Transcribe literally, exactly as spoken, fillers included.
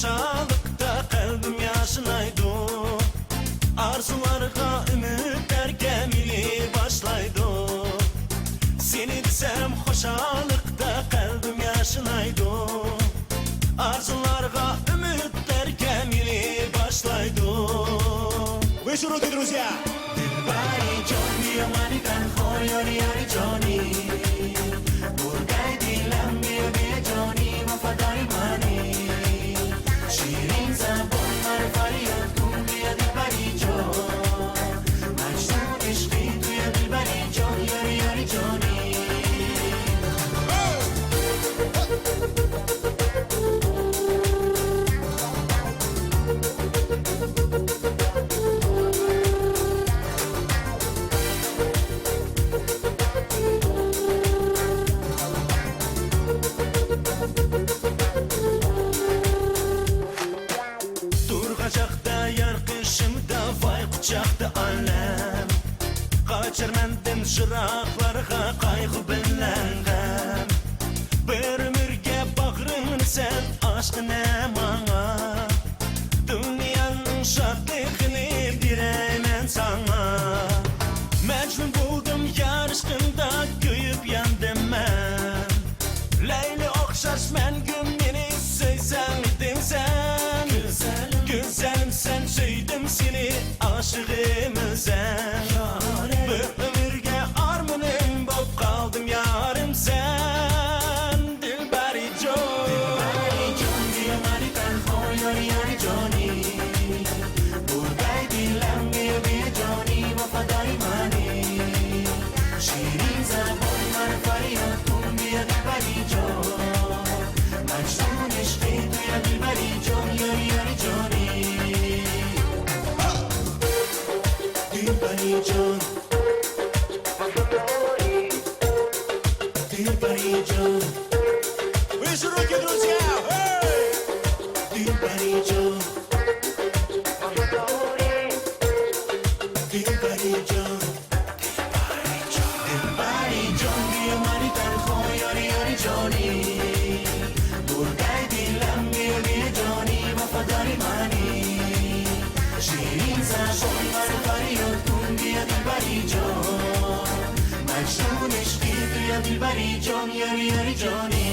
خۇشاللىقتا قەلبىم ياشنايدۇ، ئارزۇلارغا، ئۈمىدلەرگە مېنى باشلايدۇ. سېنى دېسەم خۇشاللىقتا قەلبىم ياشنايدۇ، ئارزۇلارغا، ئۈمىدلەرگە مېنى باشلايدۇ. Вышел руки, друзья! دىلبەرى جان، بىيامانى تەنخو، يارى يارى جانى. بۇرگاي دىلەم، بىيە بىيە جانى، ۋاپادارى مانى. شېرىن زەبان، مارى فەرياد، كۇڭ بىيە دىلبەرى جان. مەجنۇن ئىشقى، دۇيە دىلبەرى جان، يارى يارى جانى. تۇرغاچاقتا يار قېشىمدا، ۋاي قۇچاقتا ئالەم. قاچار مەندىن يىراقلارغا قايغۇ بىلەن غەم. بىر ئۆمۈرگە باغرىمنى سەن ئاچقىنە ماڭا، دۇنيانىڭ شادلىقىنى بېرەيمەن ساڭا. مەجنۇن بولدۇم يار ئىشقىڭدا، كۆيۈپ ياندىم مەن. لەيلى ئوخشاش مەڭگۈ مېنى سۆيسەڭ ئىدىڭ سەن. گۈزەلىم سەن، سۆيدۈم سېنى، ئاشىقىم ئۆزەن. بىر ئۆمۈرگە ئارمىنىم بوپ قالدىم يارىم سەن. دىلبەرى جان، دىلبەرى جان، بىيامانى تەنخو، يارى يارى جانى. بۇرگاي دىلەم، بىيە بىيە جانى، ۋاپادارى مانى. شېرىن زەبان، مارى فەرياد، كۇڭ بىيە دىلبەرى جان. مەجنۇن ئىشقى، دۇيە دىلبەرى جان، يارى يارى جانى. دىلبەرى جان. دىلبەرى جان. Выше руки, друзья! Эй! دىلبەرى جان. دىلبەرى جان. دىلبەرى جان، بىيامانى تەنخو، يارى يارى جانى. بۇرگاي دىلەم، بىيە بىيە جانى، ۋاپادارى مانى. شېرىن زەبان، مارى فەرياد، كۇڭ بىيە دىلبەرى جان. مەجنۇن ئىشقى، دۇيە دىلبەرى جان، يارى يارى جانى.